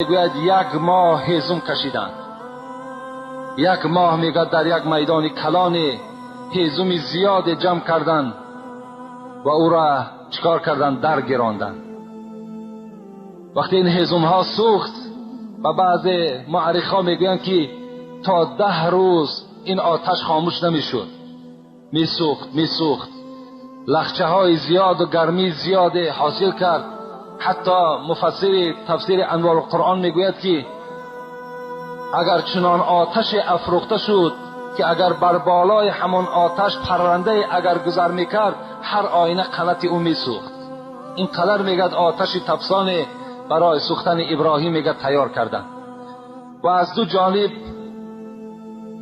Мегӯяд, як моҳ ҳезум кашиданд. Як моҳ, мегӯяд, дар як майдони калоне ҳезуми зиёде ҷамъ карданд ва ӯро чикор карданд? Даргиронданд. Вақте ин ҳезумҳо сӯхт, ва баъзе муаррихҳо мегӯянд, ки то 10 рӯз ин оташ хомӯш намешуд, месӯхт, месӯхт, лахчаҳои зиёду гармии зиёде ҳосил кард. Ҳатто муфассири тафсири Анвори Қуръон мегӯяд, ки агар чунон оташе афрӯхта шуд, ки агар бар болои ҳамон оташ паррандае агар гузар мекард, ҳар оина қанати ӯ месӯхт. Ин қадар, мегӯяд, оташи тафсоне барои сӯхтани Иброҳим, мегӯяд, тайёр карданд ва аз ду ҷониб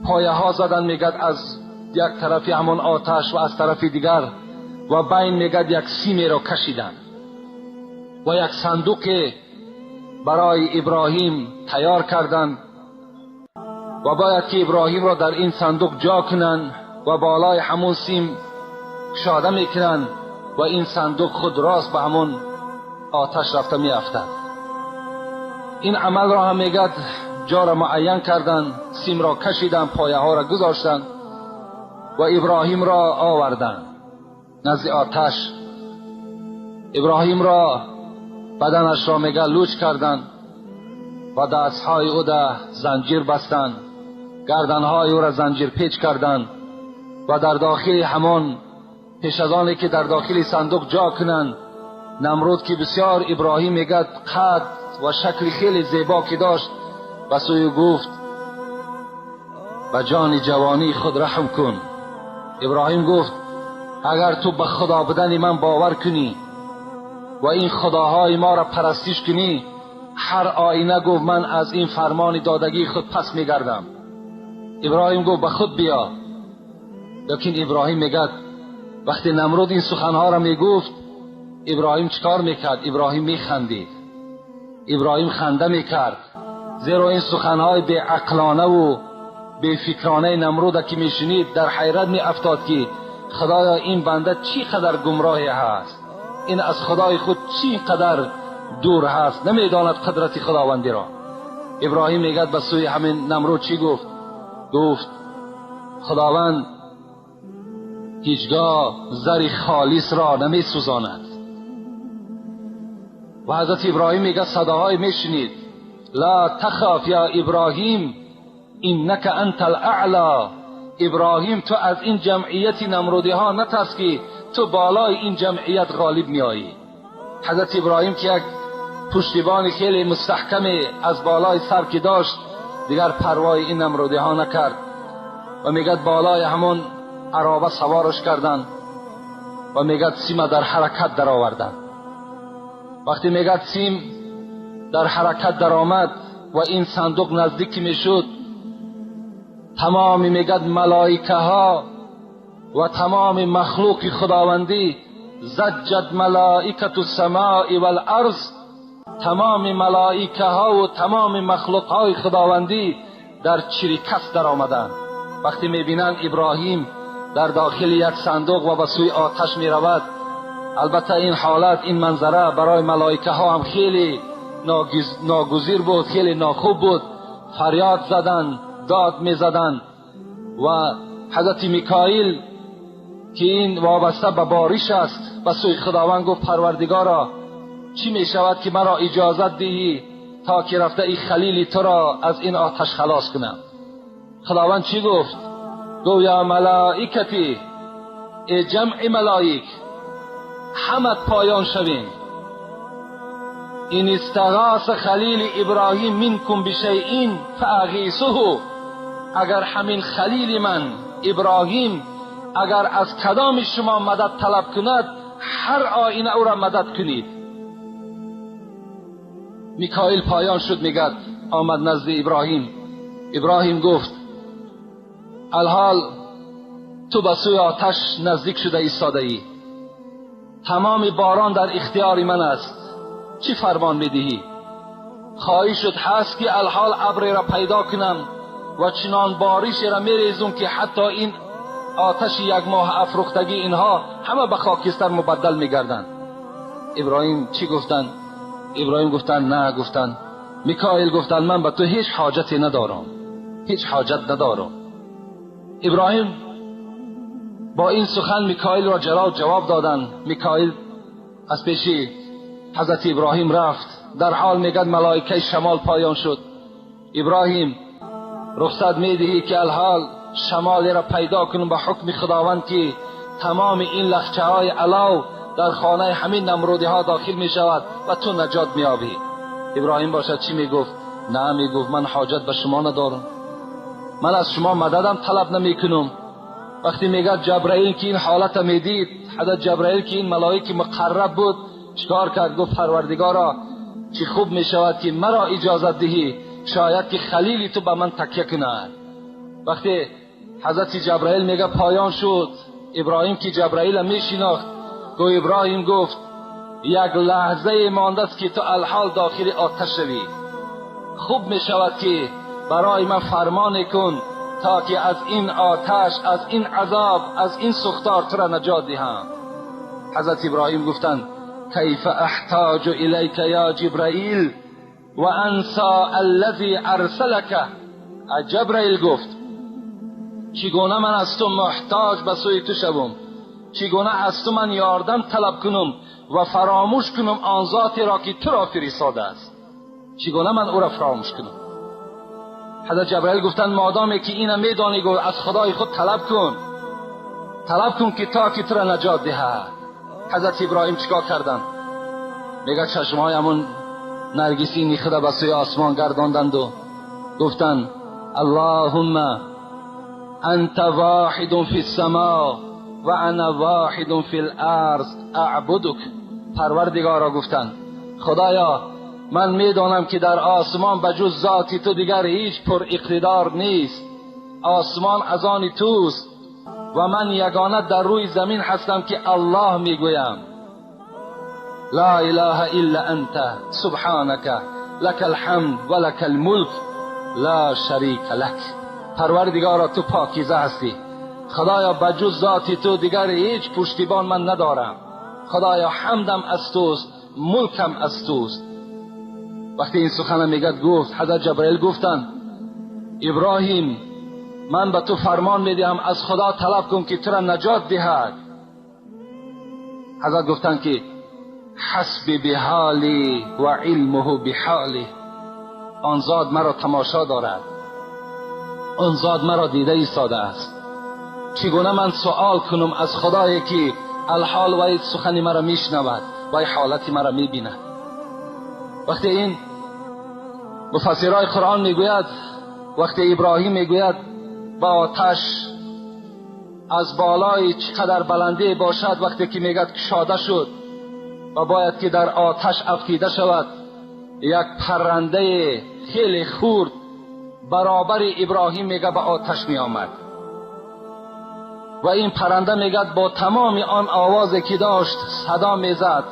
пояҳо заданд, мегӯяд, аз як тарафи ҳамон оташ ва аз тарафи дигар, ва байн, мегӯяд, як симеро кашиданд ва як сандуқе барои Иброҳим тайёр карданд ва бояд ки Иброҳимро дар ин сандуқ ҷо кунанд ва болои ҳамон сим кушода мекунанд ва ин сандуқ худ рост ба ҳамон оташ рафта меафтад. Ин амалро ҳам, мегӯяд, ҷоро муайян карданд, симро кашиданд, пояҳоро гузоштанд ва Иброҳимро оварданд назди оташ. Иброҳимро баданашро, мега, луч карданд ва дастҳои ӯда занҷир бастанд, гарданҳои ӯра занҷирпеч карданд ва дар дохили ҳамон, пеш аз оне ки дар дохили сандуқ ҷо кунанд, Намруд, ки бисёр Иброҳим, мегӯяд, қад ва шакли хеле зебо ки дошт, ба сӯи гуфт: «Ба ҷони ҷавонии худ раҳм кун». Иброҳим гуфт: «Агар ту ба худо будани ман бовар кунӣ ва ин худоҳои моро парастиш кунӣ, ҳар оина, гуфт, ман аз ин фармони додагии худ пас мегардам». Иброҳим гуфт: «Ба худ биё». Лекин Иброҳим, мегӯяд, вақте Намруд ин суханҳоро мегуфт, Иброҳим чӣ кор мекард? Иброҳим механдид, Иброҳим ханда мекард, зеро ин суханҳои беақлонаву бефикронаи Намруда ки мешунид, дар ҳайрат меафтод, ки худоё, ин банда чӣ қадар гумроҳе ҳаст, ин аз худои худ чӣ қадар дур ҳаст, намедонад қудрати худовандиро. Иброҳим, мегӯяд, ба сӯи ҳамин Намруд чӣ гуфт? Гуфт: «Худованд ҳеҷгоҳ зари холисро намесӯзонад». Ва ҳазрати Иброҳим, мегӯяд, садоҳое мешунид: «لا تخف يا إبراهيم إنك أنت الأعلى». Иброҳим, ту аз ин ҷамъияти намрудиҳо натарс, ки ту болои ин ҷамъият ғолиб меоӣ. Ҳазрати Иброҳим, ки як пуштибони хеле мустаҳкаме аз болои сар ки дошт, дигар парвои ин намрудиҳо накард ва, мегӯяд, болои ҳамон ароба саворш карданд ва, мегӯяд, сима дар ҳаракат дароварданд. Вақте, мегӯяд, сим дар ҳаракат даромад ва ин сандуқ наздик мешуд, тамоми, мегӯяд, малоикаҳо ва тамоми махлуқи худовандӣ, ضجت ملائكة السماء والأرض, тамоми малоикаҳову тамоми махлуқҳои худовандӣ дар чирикаф даромаданд, вақте мебинанд, Иброҳим дар дохили як сандуқ ва ба сӯи оташ меравад. Албатта, ин ҳолат, ин манзара барои малоикаҳо ҳам хеле ногузир буд, хеле нохуб буд. Фарёд заданд, дод мезаданд ва ҳазрати Микоил, ки ин вобаста ба бориш аст, ба сӯи Худованд гуфт: «Парвардигоро, чӣ мешавад, ки маро иҷозат диҳӣ, то ки рафта ин халили туро аз ин оташ халос кунам?» Худованд чӣ гуфт? Гуфт: «يا ملائكتي», эй ҷамъи малоик, ҳамат поён шавем. «إن استغاث خليلي إبراهيم منكم بشيء فأغيثوه». Агар ҳамин халили ман Иброҳим агар аз кадоми шумо мадад талаб кунад, ҳар оина ӯро мадад кунед. Микоил поён шуд, мегӯяд, омад назди Иброҳим. Иброҳим гуфт: «Алҳол ту ба сӯи оташ наздик шуда истодаӣ, тамоми борон дар ихтиёри ман аст, чӣ фармон медиҳӣ? Хоҳишут ҳаст, ки алҳол абреро пайдо кунам ва чунон боришеро мерезум, ки ҳатто ин оташи як моҳ афрӯхтагӣ инҳо ҳама ба хокистар мубаддал мегарданд?» Иброҳим чӣ гуфтанд? Иброҳим гуфтанд: «На», гуфтанд. میکائیل گفتند من به تو هیچ حاجتی ندارم، هیچ حاجت ندارم. ابراهیم با این سخن میکائیل را جواب دادند. میکائیل از پیش حضرت ابراهیم رفت. در حال میگد ملائکه شمال پایان شد. ابراهیم رخصت میدهی که الحال شمال را پیدا کنم به حکم خداوند که تمام این لخچه های علاو در خانه همین نمرودی ها داخل می شود و تو نجات میابی. ابراهیم باشد چی میگفت؟ نه، میگفت من حاجت به شما ندارم، من از شما مددم طلب نمی کنم. وقتی میگه جبرائیل که این حالت میدید، حضرت جبرائیل که این ملائک مقرب بود چیکار کرد؟ گفت پروردگارا چی خوب میشود که مرا اجازت دهی، شاید که خلیلی تو به من تکیه کند. وقتی حضرت جبرائیل میگه پایان شد، ابراهیم که جبرائیل میشناخت، گو ابراهیم گفت یک لحظه مانده است که تو الحال داخل آتش شوی، خوب میشود که برای من فرمان کن تا که از این آتش، از این عذاب، از این سوختار تو را نجات دهم. حضرت ابراهیم گفتند کیف احتاج الیک یا جبرائیل و انسا الذی ارسلک. جبرائیل گفت چگونه من از تو محتاج به سوی تو شوم، چگونه از تو من یاردم طلب کنم و فراموش کنم آن ذاتی را که تو را فرستاده است، چگونه من او را فراموش کنم؟ حضرت جبرائیل گفتند مادامی که اینم میدانی، گفت از خدای خود طلب کن، طلب کن که تا که تو را نجات دهد. حضرت ابراهیم چیکار کردند؟ میگه چشمهای همون نرگسی خود به سوی آسمان گرداندند و گفتند اللهم انت واحد فی السماء و انا واحد فی الارض اعبدک. پروردگارا گفتند خدایا من میدانم که در آسمان به جز ذاتی تو دیگر هیچ پر اقتدار نیست، آسمان از آن توست و من یگانه در روی زمین هستم که الله میگویم. لا اله الا انت سبحانك لك الحمد و لك الملک لا شریک لک. پروردگارا تو پاکیزه هستی، خدایا به جز ذاتی تو دیگر هیچ پشتیبان من ندارم، خدایا حمدم از توست، ملکم از توست. وقتی این سخن میگد گفت حضرت جبرائیل گفتند ابراهیم من به تو فرمان میدهم از خدا طلب کن که تو را نجات دهد. حضرت گفتند که حسبی بحالی و علمه بحالی، آن ذات مرا تماشا دارد، آن ذات مرا دیده ایستاده است، چگونه من سوال کنم از خدایی که الحال و سخنی مرا میشنود و حالتی مرا میبیند. وقتی این مفسرای قرآن میگوید، وقتی ابراهیم میگوید با آتش از بالای چقدر بلندی باشد، وقتی که میگد کشاده شد و باید که در آتش افتیده شود، یک پرنده خیلی خورد برابر ابراهیم میگه به آتش میآمد و این پرنده میگد با تمام آن آوازی که داشت صدا میزد،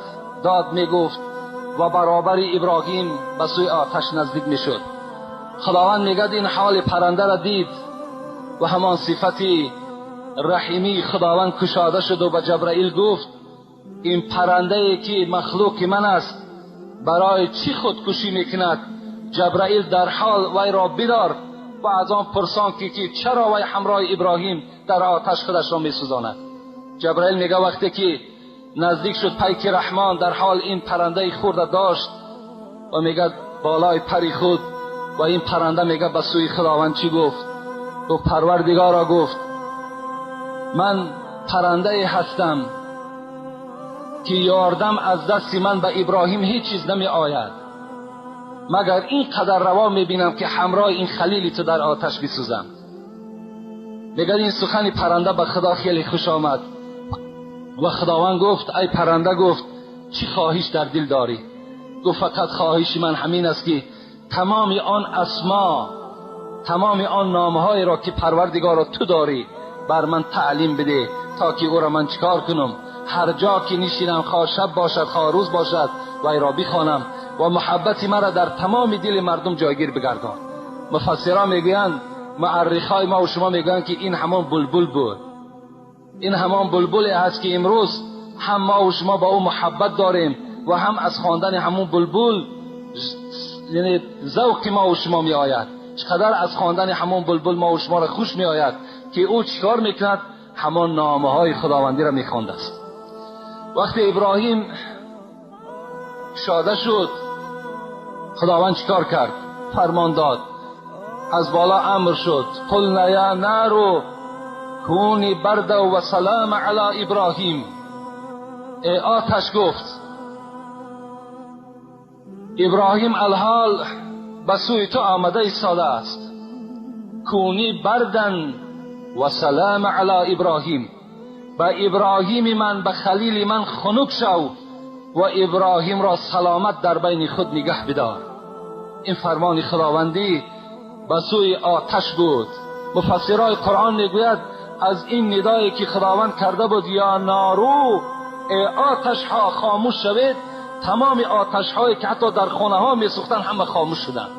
داد میگفت و برابر ابراهیم به سوی آتش نزدیک میشد. خداوند میگد این حال پرنده را دید و همان صفتی رحیمی خداوند کشاده شد و به جبرائیل گفت این پرنده که مخلوق من است برای چی خودکشی میکند؟ جبرائیل در حال وی را بیدار و از آن پرسان که چرا وی همراه ابراهیم در آتش خودش را میسوزاند. جبرائیل میگه وقتی که نزدیک شد پیک رحمان، در حال این پرنده خورده داشت و میگه بالای پری خود و این پرنده میگه به سوی خداوند چی گفت؟ گفت پروردگارا، گفت من پرنده هستم که یاردم از دست من به ابراهیم هیچ چیز نمی آید، مگر این قدر روا می بینم که همراه این خلیلی تو در آتش بسوزم. میگه این سخن پرنده به خدا خیلی خوش آمد و خداوند گفت ای پرنده، گفت چی خواهش در دل داری؟ گفت فقط خواهش من همین است که تمام آن اسما، تمام آن نامهای را که پروردگارا تو داری بر من تعلیم بده تا که او را من چیکار کنم؟ هر جا که نشینم، خواه شب باشد خواه روز باشد، وی را بخوانم و محبت مرا در تمام دل مردم جایگیر بگردان. مفسران میگویند، معرخای ما و شما میگویند که این همان بلبل بود، این همان بلبل است که امروز هم ما و شما با او محبت داریم و هم از خواندن همون بلبل یعنی ذوق ما و شما می آید، چقدر از خواندن همون بلبل ما و شما را خوش می آید که او چیکار میکند؟ همان نامه های خداوندی را میخوانده است. وقتی ابراهیم شاده شد، خداوند چیکار کرد؟ فرمان داد، از بالا امر شد، قلنا یا نار کونی بردا و سلام علی ابراهیم. ای آتش، گفت ابراهیم الحال به سوی تو آمده ایستاده است. کونی بردن و سلام علی ابراهیم، به ابراهیم من، به خلیل من خنک شو و ابراهیم را سلامت در بین خود نگه بدار. این فرمان خداوندی به سوی آتش بود. مفسرای قرآن میگوید از این ندایی که خداوند کرده بود یا نارو، ای آتش ها خاموش شوید، تمام آتش هایی که حتی در خانه ها می سوختن همه خاموش شدند.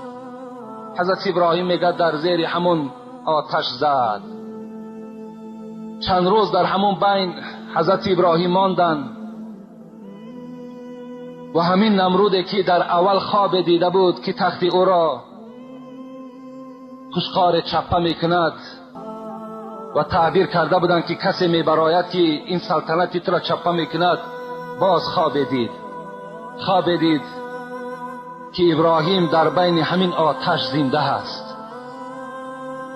حضرت ابراهیم میگه در زیر همون آتش زد. چند روز در همون بین حضرت ابراهیم ماندن و همین نمرودی که در اول خواب دیده بود که تخت او را خوشقار چپه میکند و تعبیر کرده بودند که کسی میبراید که این سلطنت تو را چپه میکند، باز خواب دید. خواب دید که ابراهیم در بین همین آتش زنده است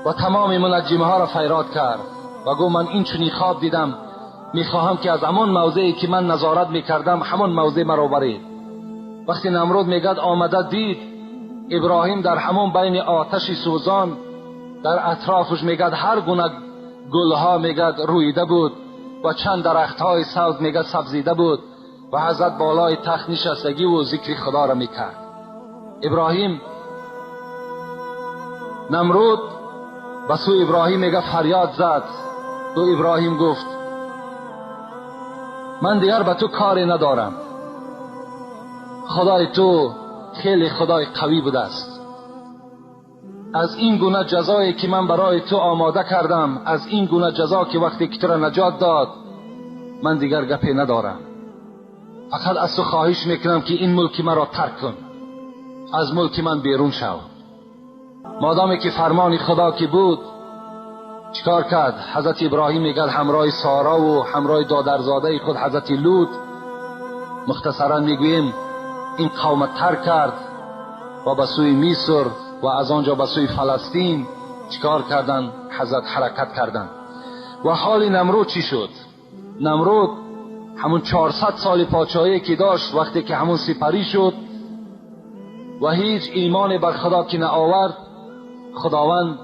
و تمام منجمه ها را فریاد کرد و گفت من این چنین خواب دیدم، میخواهم که از همان موضعی که من نظارت میکردم همان موضع مرا برید. وقتی نمرود میگد آمده دید ابراهیم در همان بین آتش سوزان، در اطرافش میگد هر گونه گلها میگد رویده بود و چند درختهای سبز میگد سبزیده بود و حضرت بالای تخت نشستگی و ذکر خدا را میکرد. ابراهیم، نمرود به سوی ابراهیم میگه فریاد زد. تو ابراهیم گفت من دیگر به تو کاری ندارم، خدای تو خیلی خدای قوی بوده است، از این گونه جزایی که من برای تو آماده کردم، از این گونه جزا که وقتی که تو را نجات داد، من دیگر گپی ندارم، فقط از تو خواهش میکنم که این ملک مرا ترک کن، از ملک من بیرون شو. مادامی که فرمان خدا که بود چیکار کرد؟ حضرت ابراهیم میگه همراه سارا و همراه دادرزاده خود حضرت لوط، مختصرا میگوییم این قوم ترک کرد و به سوی مصر و از آنجا به سوی فلسطین چیکار کردن؟ حضرت حرکت کردن. و حال نمرود چی شد؟ نمرود همون 400 سال پادشاهی که داشت، وقتی که همون سپری شد و هیچ ایمان بر خدا که نآورد، خداوند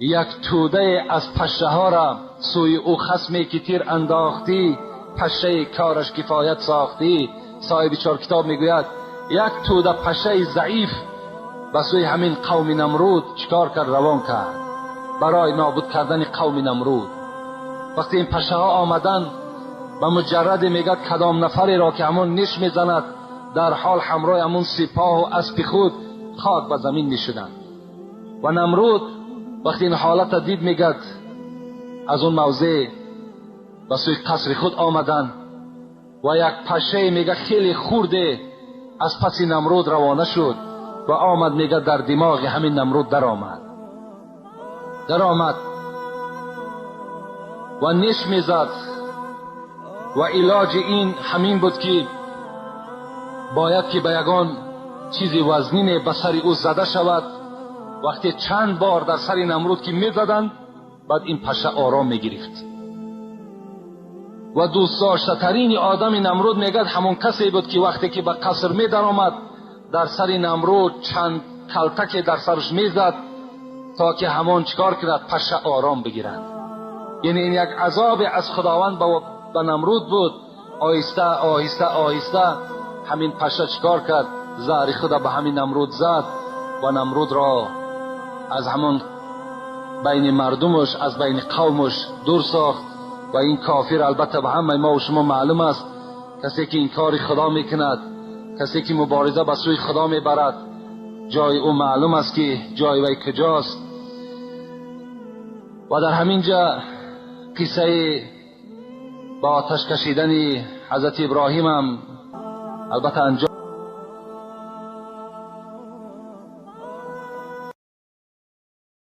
یک توده از پشه ها را سوی او خصمی که تیر انداختی، پشه کارش کفایت ساختی. صاحب چهار کتاب میگوید یک توده پشه ضعیف به سوی همین قوم نمرود چیکار کرد؟ روان کرد برای نابود کردن قوم نمرود. وقتی این پشه ها آمدن، به مجرد میگد کدام نفری را که همون نیش میزند، در حال همراه همون سپاه و اسب خود خاک به زمین میشدند. و نمرود وقتی این حالت دید میگد از اون موضع به سوی قصر خود آمدن و یک پشه میگه خیلی خورده از پس نمرود روانه شد و آمد میگه در دماغ همین نمرود در آمد و نیش میزد. و علاج این همین بود که باید که به یگان چیزی وزنین به سر او زده شود. وقتی چند بار در سر نمرود که میزدند، بعد این پشه آرام میگرفت. و دوست داشته ترین آدم نمرود میگد همون کسی بود که وقتی که به قصر می در آمد، در سر نمرود چند کلتک در سرش میزد تا که همون چیکار کند؟ پشه آرام بگیرد. یعنی این یک عذاب از خداوند به نمرود بود. آهسته آهسته آهسته همین پشه چیکار کرد؟ زهر خود به همین نمرود زد و نمرود را از همون بین مردمش، از بین قومش دور ساخت. و این کافر البته به همه ما و شما معلوم است، کسی که این کار خدا میکند، کسی که مبارزه به سوی خدا میبرد، جای او معلوم است که جای وی کجاست. و در همین جا قصه با آتش کشیدن حضرت ابراهیم هم البته انجام